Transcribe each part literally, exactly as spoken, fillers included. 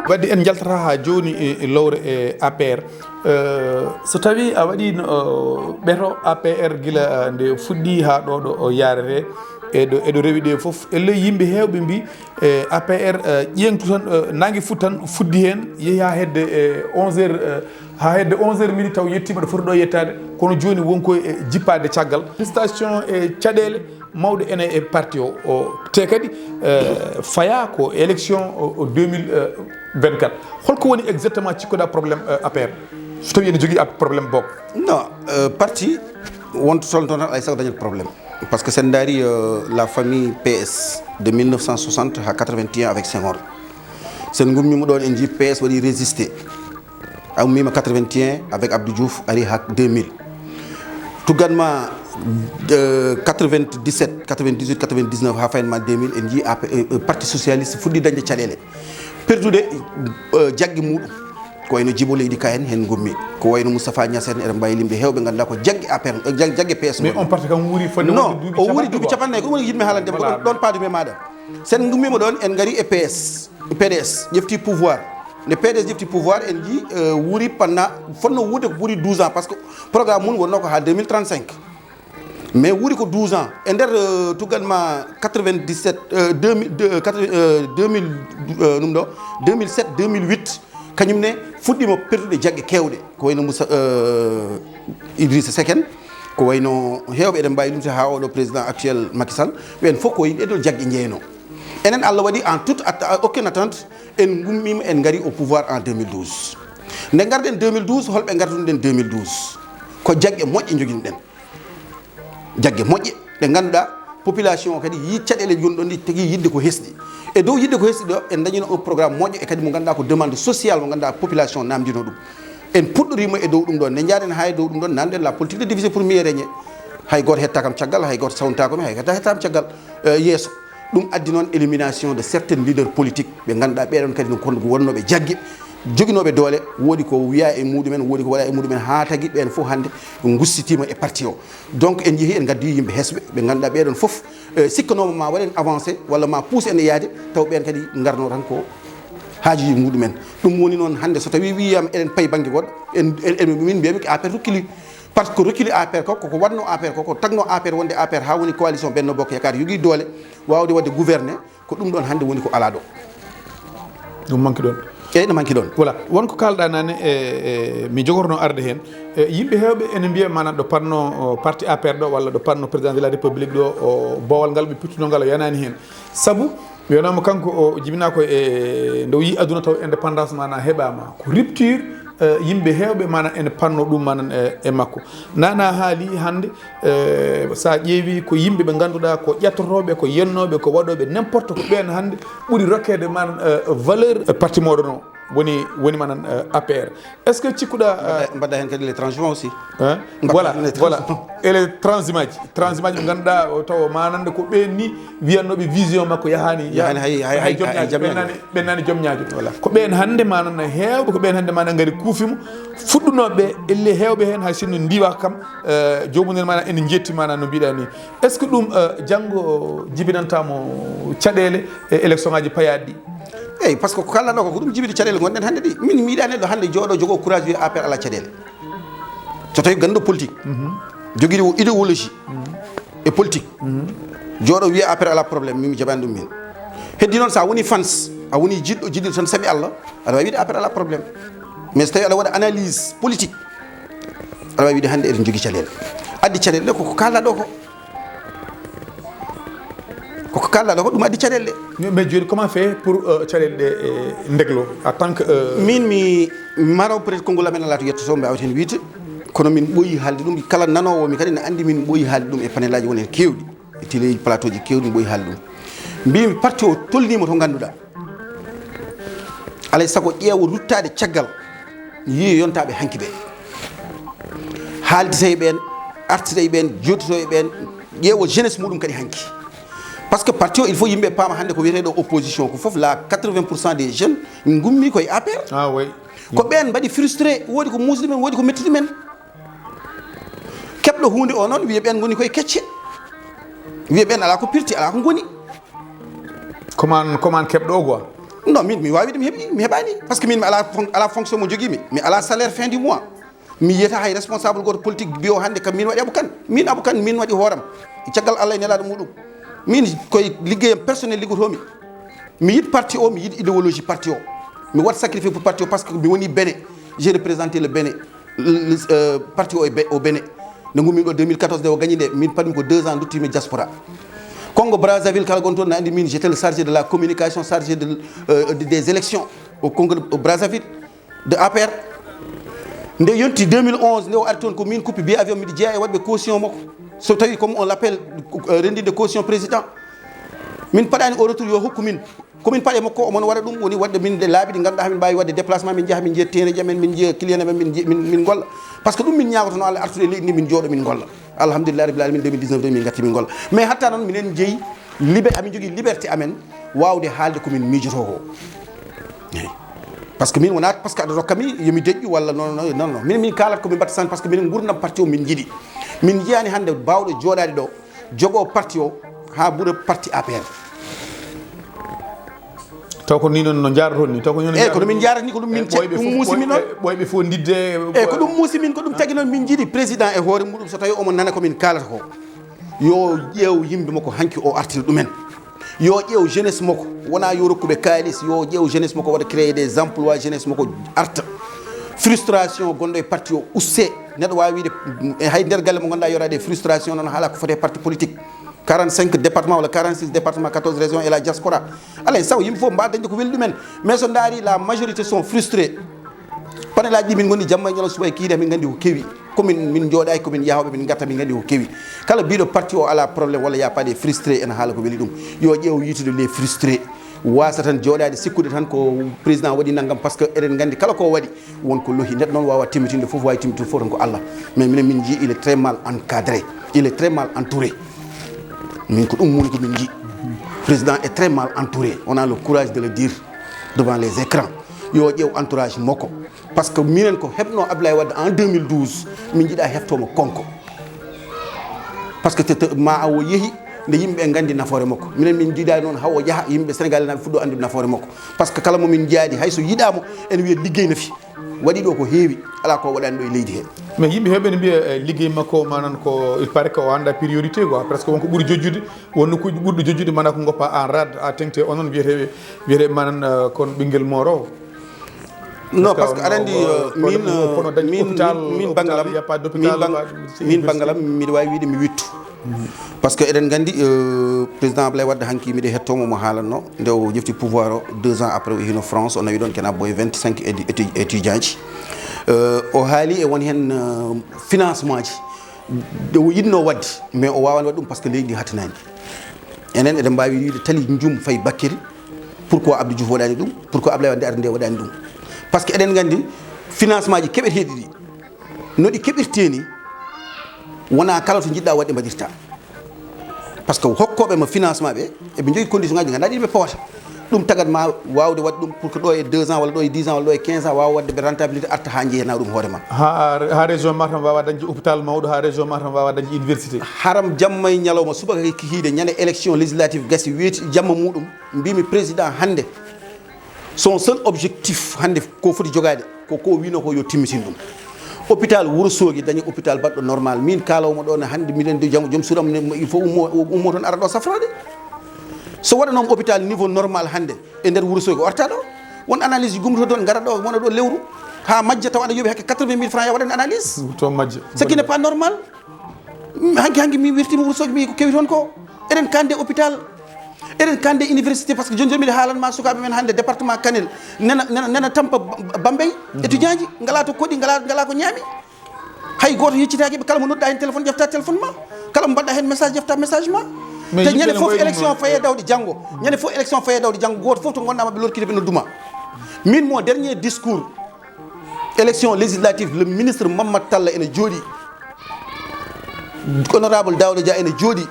Wadde en njaltata haa jooni e, e lowre e A P R. Eh, so tawii a waɗii no, eh, ɓeto A P R gila, eh, nde fuɗɗii haa ɗo, ɗo o yaarete, e ɗo, e ɗo rewi ɗe fof, ellee yimɓe heewɓe mbii, eh, A P R, eh, ƴeeŋtu tan, eh, naange fuɗ tan fuɗɗi heen, yehi haa hedde, eh, onze heures, eh, haa hedde onze heures midi taw yettiima ɗo foti ɗo yettaade, kono jooni won ko e jippaade caggal. Prestation e caɗeele mawɗe ene e parti o, o, te kadi, eh, fayaa ko élection o, o deux mille vingt-quatre. Holko woni exactement cikkuɗaa problème, eh, A P R? So tawii ene jogii A P R problème book? Non, euh, parti wonto tolno toon tan, alay sago dañat problème. Parce que sen ndaari, euh, la famille P S de mille neuf cent soixante haa quatre-vingt-un avec Senghor. Sen ngummiima ɗoon, en njii P S waɗi résisté. A ummiima quatre-vingt-un avec Abdou Diouf, ari haa deux mille. Tuggan ma, euh, quatre-vingt-dix-sept, quatre-vingt-dix-huit, quatre-vingt-dix-neuf haa fayin ma deux mille, en njii A P, euh, euh, Parti Socialiste fuɗɗi dañde caɗeele. Perdude, euh, jaggi muuɗum. Ko wayno Djibo Leydi Ka en, heen ngummi. Ko wayno Moustapha Niasse en, eɗen mbaawi limde heewɓe ngannduɗaa ko jaggi A P R, eh, jag-, jagge P S. Mais woni on parti kam wuuri fodde non, wonde duuɓi o wuuri capanɗe duuɓi quoi. Capanɗe nayi, ko ɗum woni yiɗmi haalande. Voilà. Ko ɗon paadumi e maaɗa. Sen ngummiima ɗoon, en ngari e P S. P D S ƴefti pouvoir. Nde P D S ƴefti pouvoir, en njii, eh, wuuri pendant, fotno wuurde ko ɓuri douze ans, parce que programme mum wonnoo ko haa deux mille trente-cinq. Mais wuuri ko douze ans. E nder, euh, tuggan ma quatre-vingt-dix-sept, euh, deux mille, deux, euh, quatre-vingts, euh, deux mille, euh, ɗum ɗo, deux mille sept, deux mille huit, kañum ne fuɗɗiima perdude jagge keewɗe. Ko wayno Moussa, euh, Idrissa Seck en, ko wayno heewɓe eɗen mbaawi limtude haa oɗo président actuel Macky Sall, ɓeen fof ko yimɓe ɗo jagge njeynoo. Enen Allah waɗi en toute at-, aucune attente, en ngummiima, en ngari au pouvoir en deux mille douze. Nde ngarɗen deux mille douze, holɓe ngardunoɗen deux mille douze? Ko jagge moƴƴe njoginɗen. Jagge moƴƴe ɗe ngannduɗaa population o kadi yii caɗeele gonɗon ɗi tigi yiɗde ko hesɗi. E dow yiɗde ko hesɗi ɗo, en dañino un programme moƴƴo e kadi mo ngannduɗaa ko demande sociale mo ngannduɗaa population namndino ɗum. En puɗɗoriima e dow ɗum ɗon, nde njaaɗen haa e dow ɗum ɗon, nanɗen la politique de diviser pour mieux régner. Hay gooto hetta kam caggal, hay gooto sawnta ko mi, hay gooto hetta kam caggal, eh, yeeso. Ɗum addi noon élimination de certains leaders politiques ɓe ngannduɗaa ɓeɗon kadi no kon wonnooɓe jagge, joginooɓe doole, woodi ko wiyaa e muɗumen, woodi ko waɗaa e muɗumen, haa tagi ɓeen fof hannde ngussitiima e parti o. Donc en njehii en ngaddoyi yimɓe hesɓe ɓe ngannduɗaa ɓeɗon fof, eh, sikkanooma ma waɗen avancé walla ma puus en e yaade, taw ɓeen kadi ngarno tan ko haajuuji muɗumen. Ɗum woni noon hannde so tawii wiyaama eɗen payi bannge goɗɗo, en, en, en, min mbiyami ko A P R recule. Parce que recule A P R ko, ko ko waɗno A P R ko, ko tagno A P R wonde A P R haa woni coalition Benno Bokk Yaakaar yogii doole waawde waɗde gouverner, ko ɗum ɗon hannde woni ko alaa ɗo. Ɗum manque ɗon. Eyyi, no manque ɗon. Voilà, won ko kaalɗaa nane, e, e, mi jogorno arde heen. E, yimɓe heewɓe ene mbiya maanaam ɗo panno, o, parti A P R ɗo walla ɗo panno président de la République ɗo, o, boowal ngal ɓe pittuno ngal o yanaani heen. Sabu mi wiyanaama kanko o jibinaa ko e nde o yii aduna taw indépendance maanaam heɓaama. Ko rupture, eh, yimɓe heewɓe maanaam ene panno ɗum maanaam e, e makko. Nana haali hannde, eh, so a ƴeewi ko yimɓe ɓe ngannduɗaa ko ƴettotooɓe, ko yennooɓe, ko waɗooɓe n'importe ko ɓeen hannde ɓuri rokkeede maanaam, eh, valeur e parti mooɗon o. Woni, woni maanaam, eh, A P R. Est-ce que cikkuɗaa, mbaɗa, eh, mbaɗa heen kadi les transhumants aussi. Hein? Mbaɗa voilà, heen les voilà. Transhumants. E les transhumants. Transhumants ɓe ngannduɗaa o taw maanande ko ɓeen ni wiyannooɓe vision makko yahaani, yahaani hay, hay, hay, hay joom ñaajo, ɓennaani, ɓennaani joom ñaajo. Voilà. Ko ɓeen hannde maanaam heewɓe, ko ɓeen hannde maanaam ngari kuufi mo. Fuɗɗunooɓe ɓe, ellee heewɓe heen hay sinno ndiiwaaka kam, eh, joomum en maanaam ene njetti maanaam no mbiɗaa ni. Est-ce que ɗum, eh, janngo jibinantaa mo caɗeele e élection ngaaji payaaɗi ɗi? Eyyi, parce que ko kaalɗaa ɗo ko, ko ɗum jibini caɗeele ngonɗen hannde ɗi. Min mi yiɗaa neɗɗo hannde jooɗo jogoo courage wiya A P R alaa caɗeele. So tawii ganndo politique, jogiiɗo idéologie e politique, jooɗo wiya A P R alaa problème, min mi jaɓaani ɗum min. Heddi noon, so a woni fans, a woni jiɗɗo, jiɗɗo tan sabi Allah, aɗa waawi wiide A P R alaa problème. Mais so tawii aɗa waɗa analyse politique, aɗa waawi wiide hannde eɗen njogii caɗeele. Addi caɗeele ɗe ko ko kaalɗaa ɗo ko. Ko ko kaalɗaa ɗo ko ɗum addi caɗeele ɗe. Mais, mais jooni, comment fait pour, euh, caɗeele ɗe, eh, ndeglo en tant que, euh, min mi maro peut-être konngol amen alaa to yettoto, mbaawata heen wiyde. Kono min ɓooyi haalde ɗum, kala nanoowo mi kadi ne anndi min ɓooyi haalde ɗum e panelaaji won heen keewɗi, e télé plateau ji keewɗi, min ɓooyi haalde ɗum. Mbimi parti o tolniima to ngannduɗaa. Alay sago ƴeewa ruttaade caggal, yiya yontaaɓe hanki ɓe. Haaldita e ɓeen, artita e ɓeen, jooɗtito e ɓeen, ƴeewa jeunesse muɗum kadi hanki. Parce que parti o, il faut yimɓe paama hannde ko wiyeteeɗo opposition ko fof, la quatre-vingts pour cent des jeunes ngummi koye A P R. Ah, oui. Ko ɓeen mbaɗi frustré, woodi ko muusi ɗumen, woodi ko metti ɗumen. Keɓɗo huunde o noon, wiya ɓeen ngoni koye kecce. Wiya ɓeen alaa ko pirti, alaa ko ngoni. Comment, comment keɓɗo quoi? Non, min mi wawi ɗum heɓi mi heɓani, parce que min mi ala fon- ala fonction mo jogiimi, mi ala salaire fin du mois. Mi yiyata hay responsable goto politique mbiyo hannde kam min waɗi Abou Kane. Min Abou Kane min waɗi hooram, caggal Allah e nelaɗo muɗum. Min koye liggeyam personnel liggotomi. Mi yiɗi parti o, mi yiɗi idéologie parti o. Mi waɗi sacrifice pour parti o parce que mi woni Bénin. J'ai représenté le Bénin, le- le- euh, parti o e Bé- au Bénin. Nde gummin ɗo deux mille quatorze, nde o gagné nde, min paɗmi ko deux ans, luttimi diaspora. Congo Brazzaville, kala gon toon na andi min, j'étais le chargé de la communication, chargé de, euh, de- des élections au Congo de au Brazzaville, de A P R. Nde yonti deux mille onze, nde o ari toon, ko min kuppi billet avion, miɗo jeeya e waɗɓe caution makko. So tawi comme on l'appelle, euh, rendinde caution président, min paɗani au retour yo hokku min. Komin paɗe makko, omon waɗa ɗum, woni waɗde min nde laabi ɗi ngannduɗaa hamin mbaawi waɗde déplacement, min njaha min njiya terrain ji amen, min njiya client amen, min njiya- min min ngolla. Parce que ɗum min ñaagotono Allah, artude e leydi ndi, min jooɗo min ngolla. Alhamdulillah rabbil alamin, deux mille dix-neuf ɗo min ngatti min ngolla. Mais hatta noon minen jeeyi libe amin jogii liberté amen waawde haalde ko min miijoto ko. Eyi. Parce que min wonaa parce que aɗa rokka mi yomi deƴƴu walla non non non non, minen min kaalat ko min mbatta tan, parce que minen nguurndam parti o min njiɗi. Min njiyaani hannde baawɗo jooɗaade ɗo, jogoo parti o haa ɓura parti A P R. Taw ko ni noon no jaaroton ni, taw ko ni noon Eyi, kono min njaarata ni ko ɗum min ce- ɗum muusi min noon. Ɓooyɓe fof ndidde. Eyi, ko ɗum muusi min, ko ɗum tagi noon min njiɗi président e hoore muɗum, so tawi omo nana ko min kaalata ko, yo ƴeew yimɓe makko hanki o artiri ɗumen. Yo ƴeew jeunesse makko, wona yo rokkuɓe kaalis, yo ƴeew jeunesse makko waɗa créer des emplois, jeunesse makko arta. Frustration gonɗo e parti o usse. Neɗɗo wawi wiide, e hay nder galle mo ganduɗa yora des frustrations, noon haala ko foti e parti politique. Quarante-cinq départements walla quarante-six départements, quatorze régions et la diaspora. Alay saw yimɓe fof mbawa dañde ko weli ɗumen. Mais so daari, la majorité sont frustrés. Panelaji ɗi min goni jamma e ñalawma, suba e kiiɗe, min gandi ko kewi. Komin min jooɗaki, komin yahoɓe, min garta, min gandi ko kewi. Kala mbiɗo parti o ala problème walla y a pas des frustrés, ene haala ko weli ɗum. Yo ƴeew yitude les frustrés. Wasa tan jooɗade sikkude tan ko président waɗi naggam, parce que eɗen gandi kala ko waɗi won ko lohi. Neɗɗo noon wawa timmitinde fof, wawi timmitinde fof tan ko Allah. Mais minen min jii il est très mal encadré, il est très mal entouré. Min ko ɗum woni ko min jii. Président est très mal entouré, on a le courage de le dire devant les écrans. Yo ƴeew entourage makko. Parce que minen ko heɓno Abdoulaye Wade en deux mille douze, min jiiɗa heftoma konko. Parce que te- te- ma o yeehi nde yimɓe ɓe gandi nafoore makko. Minen min jiiɗa noon hawo yaha yimɓe Sénégal naɓe fuɗɗo andude nafoore makko. Parce que kala mo min jiyaɗi, hayso yiɗamo, ene wiya liggey nafi. Waɗi ɗo ko heewi, ala ko waɗani ɗo e leydi he. Mais yimɓe heewɓe ne mbiya, eh, liggey makko manan ko, il paraît que o anda priorité quoi, presque wonko ɓuri jojjude, won nokkuji ɓurɗo jojjude mana ko goppa en rade, a tengte onon wiyete wiyete manan, eh, kon ɓinguel moro. Non, parce que aɗa andi, euh, min euh, min min bangalam, min bang- min bangalam, miɗo wawi wiide mi wittu. Parce que eɗen gandi, euh, président Ablaye Wade hanki miɗo hettomo mo haalanno nde o jefti pouvoir o, deux ans après o hino France, o nawi ɗon kena boye vingt-cinq étudiant ji. Euh, o haali e won hen, euh, financement ji ɗe o yiɗno wadde, mais o wawani wadde ɗum parce que leydi ndi hattanani. Enen eɗen mbawi wiide tali jum fayi Bakkiri. Pourquoi Abdou Diouf waɗani ɗum? Pourquoi Ablaye Wade arde nde waɗani ɗum? Parce que eɗen gandi financement ji keɓeteɗi ɗi, no ɗi keɓirte ni, wona kala to jiɗɗa waɗde mbaɗirta. Parce que hokkoɓe ma financement ɓe, eɓe jogui condition ngaji ganduɗa ɗiɓe powata. Ɗum tagat ma wawde waɗde ɗum pour que ɗo e deux ans walla ɗo e dix ans walla ɗo e quinze ans wawa waɗde ɓe rentabilité, arta ha jeeyana ɗum hoore ma. Ha ha région Matam wawa dañde hôpital mawɗo, ha région Matam wawa dañde université. Haram jamma e ñalawma, subaka e kikiiɗe, ñande élection législative gasi, weeti jamma muɗum, mbimi président hande son seul objectif hande ko foti jogade ko ko wino ko yo timmitin ɗum. Hôpital Wuro Sogi dañi hôpital baɗɗo normal. Min kalawma ɗo ne hande miɗen de janngo joom suuram ne, il faut ummo ummo toon ara ɗo safrade. So waɗanoma hôpital niveau normal hande e nder Wuro Sogi, o arta ɗo. Won analyse ji gummoto toon, ngara ɗo, wona ɗo lewru ha majja, tawa aɗa yooɓi hakke quatre-vingt mille francs, ya waɗan analyse. To majja. Ce qui n'est pas normal. Hanki hanki mi wirtima Wuro Sogi, mi ko kewi toon ko. Eɗen kande hôpital, eɗen kande université, parce que joni joni miɗa haalanma sukaɓe men hande département Kanel nena nena nena tampa Bambey étudiant ji, ngala to koɗi, ngala ngala ko ñaami. Hay goto yeccitaki ɓe, kala mo nodda hen téléphone ƴefta téléphone ma, kala mo mbaɗɗa hen message ƴefta message ma. Te ñande foof élection faye dawde janngo, ñande foof élection faye dawde janngo, goto foof to gonɗa maɓɓe lorkide ɓe nodduma. Min mo dernier discours élection législative, le ministre Mamadou Talla ene jooɗi, honorable Daouda Dia ene jooɗi,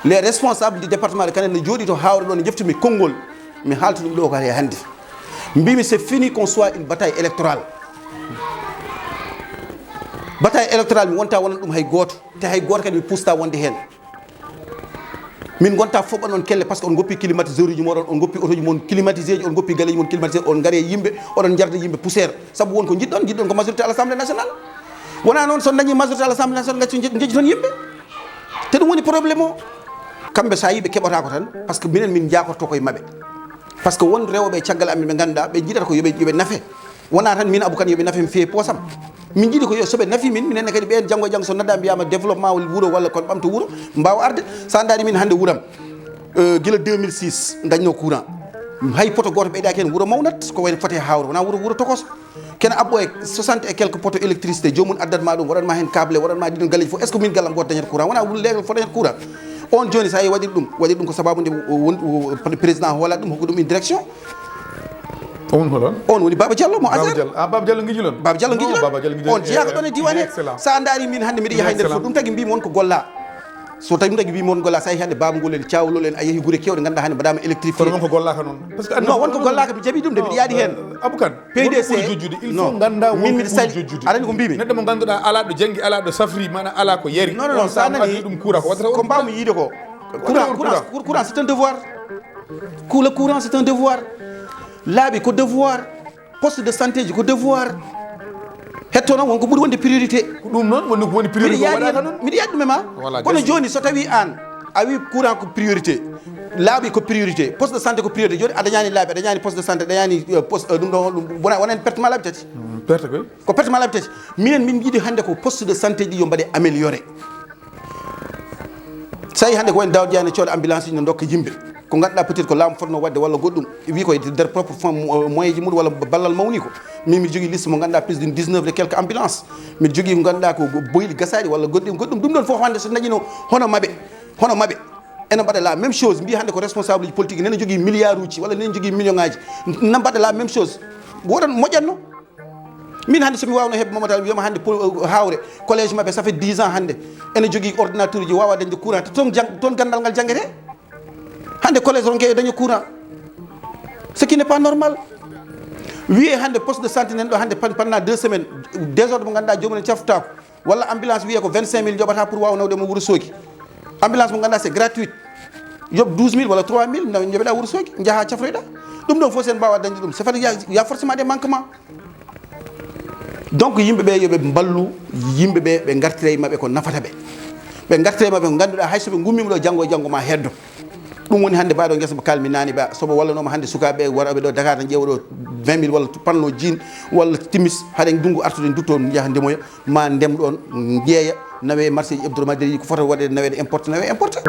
les responsables du département de Kanel ne jooɗi to Hawra ɗo, ne jeftumi konngol, mi haalta ɗum ɗo ko hannde. Mbimi c'est fini qu'on soit une bataille électorale. Bataille électorale mi wonta wonande ɗum hay goto, te hay goto kadi mi pusta wonde hen. Min ngonta foɓɓa noon kelle, parce que on ngoppi climatiseur uji moɗon, on ngoppi otoji mon climatisé ji, on ngoppi galeji mon climatisé, on ngari e yimɓe, oɗon njarda yimɓe poussière. Sabu won ko njiɗɗon, njiɗɗon ko majorité à l'Assemblée nationale. Wona noon, so dañi majorité à l'Assemblée nationale, ngaccu nje-, njeji toon yimɓe. Te ɗum woni problème o. Kamɓe so a yii ɓe keɓata ko tan, parce que minen min jaakorto koye maɓɓe. Parce que won rewɓe e caggal amen ɓe ngannduɗaa ɓe njiɗata ko yoɓe, yoɓe nafe. Wona tan min Abou Kane yoɓe nafe mi feewi poosam. Min njiɗi ko yo soɓe nafi min, minen ne kadi ɓeen janngo e janngo so nadda mbiyama développement walla wuro walla kon ɓamto wuro mbaawa arde. Sa ndaari min hannde wuram, euh, gila deux mille six dañno courant. Hay poto gooto ɓeydaaki heen, wuro mawnat, ko wayno foti e hawre, wona wuro, wuro tokos. Kene abbo e soixante et quelques poteaux électricité, joomum addat ma ɗum, waɗan ma heen câble, waɗan ma ɗiɗon galleji fof. Est-ce que min gallam gooto dañata courant? Wona wuro leegal fof dañata courant. On jooni so a yi waɗiri ɗum, waɗiri ɗum ko sababu nde o won, o président hoolat ɗum, hokku ɗum une direction. On holo? On woni Baba Diallo mo Baba Azar. Diallo. Ah, Baba Diallo Ngijilon? Baba Diallo Ngijilon. Baba Diallo Ngijilon. On jeyaa ko ɗon e diiwaan he. Excellent. So a ndaari min hannde mbiɗa yaha e nder Ngijilon. Fuuta, ɗum tagi mbimi won ko golla. So tawi ɗum tagi mbimi won golla, so a yi hannde Baba Ngol en, Cawlol en, a yehi gure kewɗe ngannduɗaa hannde mbaɗaama électrifié. Kono won ko gollaka noon. Parce que non, won ko gollaka, mi jaɓi ɗum de, mbiɗa yaadi heen. Abou Kane, P D C, won ko ɓuri jojjude. Il faut non. Ngannda min won mbiɗa ko ɓuri sali-, jojjude. Aɗa anndi ko mbimi? Neɗɗo mo ngannduɗaa alaa ɗo janngi, alaa ɗo safri, maanaam alaa ko yari. Non, non, non, on sa nani, ɗum courant, ko waɗata on ko mbawmi yiide ko. Courant, courant, courant, c'est un devoir. Cour-, le courant, c'est un devoir. Laabi ko devoir. Poste de santé ji ko devoir. Hetto noon won ko ɓuri wonde priorité. Ko ɗum noon woni ko woni priorité ko waɗaka noon. Mbiɗa yaadi ɗum e ma. Voilà, kono gasi. Jooni so tawi aan a wi courant ko priorité, laabi ko priorité, poste de santé ko priorité, jooni a dañani laabi, a dañani poste de santé, a dañani, euh, poste, euh, ɗum ɗo, ɗum wona, wona en perte ma laabi tati. Hmm, perte koy. Ko perte ma laabi tati. Minen min njiɗi hannde ko poste de santé ji yo mbaɗe amélioré. So tawi hannde ko wayno Daouda Diagne cooda ambulance uji no ndokka yimɓe. Ko ngannduɗaa peut-être ko laamu fotno waɗde walla goɗɗum. Wi koye nder propre fond, mo-, moyen ji mum walla ballal mawni ko. Min mbiɗa jogii liste mo ngannduɗaa plus de dix-neuf et quelques ambulances. Mbiɗa jogii ko ngannduɗaa ko boyli gasaaɗi walla goɗɗum, goɗɗum. Ɗum ɗon fof hannde so dañino hono maɓɓe, hono maɓɓe. Ene mbaɗa la même chose. Mbiya hannde ko responsable uji politique nene jogii milliard uji walla nene jogii million ngaji. Na mbaɗa la même chose. Woɗan moƴƴatno. Min hannde somi waawno heɓde Mamadou Tall wiyama hannde pol-, hawre collège maɓɓe ça fait dix ans hannde ene jogii ordinateur uji wawa dañde courant to toon jang-, toon ganndal ngal janngete. Hannde collège ronke e daña courant. Ce qui n'est pas normal. Wiye hannde poste de santé nen ɗo hannde pan-, pendant deux semaines désordre mo ngannduɗaa joomum en caftotako. Walla ambulance wiye ko vingt-cinq mille joɓata pour wawa nawde mo Wuro Soogi. Ambulance mo ngannduɗaa c'est gratuite. Yoɓ douze mille walla trois mille naw joɓeɗa Wuro Soogi, njaha cafroyɗa. Ɗum ɗon fof sen mbawa dañde ɗum. C'est fait, il y a, il y a forcément des manquements. Donc yimɓe ɓe yoɓe mballu yimɓe ɓe, ɓe ngartira e maɓɓe ko nafata ɓe. Ɓe ngartira e maɓɓe ko ngannduɗaa hay so ɓe ngummima ɗo janngo e janngo ma heddo. Ɗum woni hannde mbaɗo ngesa mo kalmi nani ba, sobo wallanoma hannde sukaaɓe waroɓe ɗo Dakar tan ƴeewa ɗo vingt mille walla panno jean walla timis, haɗen ndungu artude dutto njaha ndemoya, ma ndem ɗon njeeya, nawe e marché hebdomadaire ko fota waɗede naweede importe, nawe importe.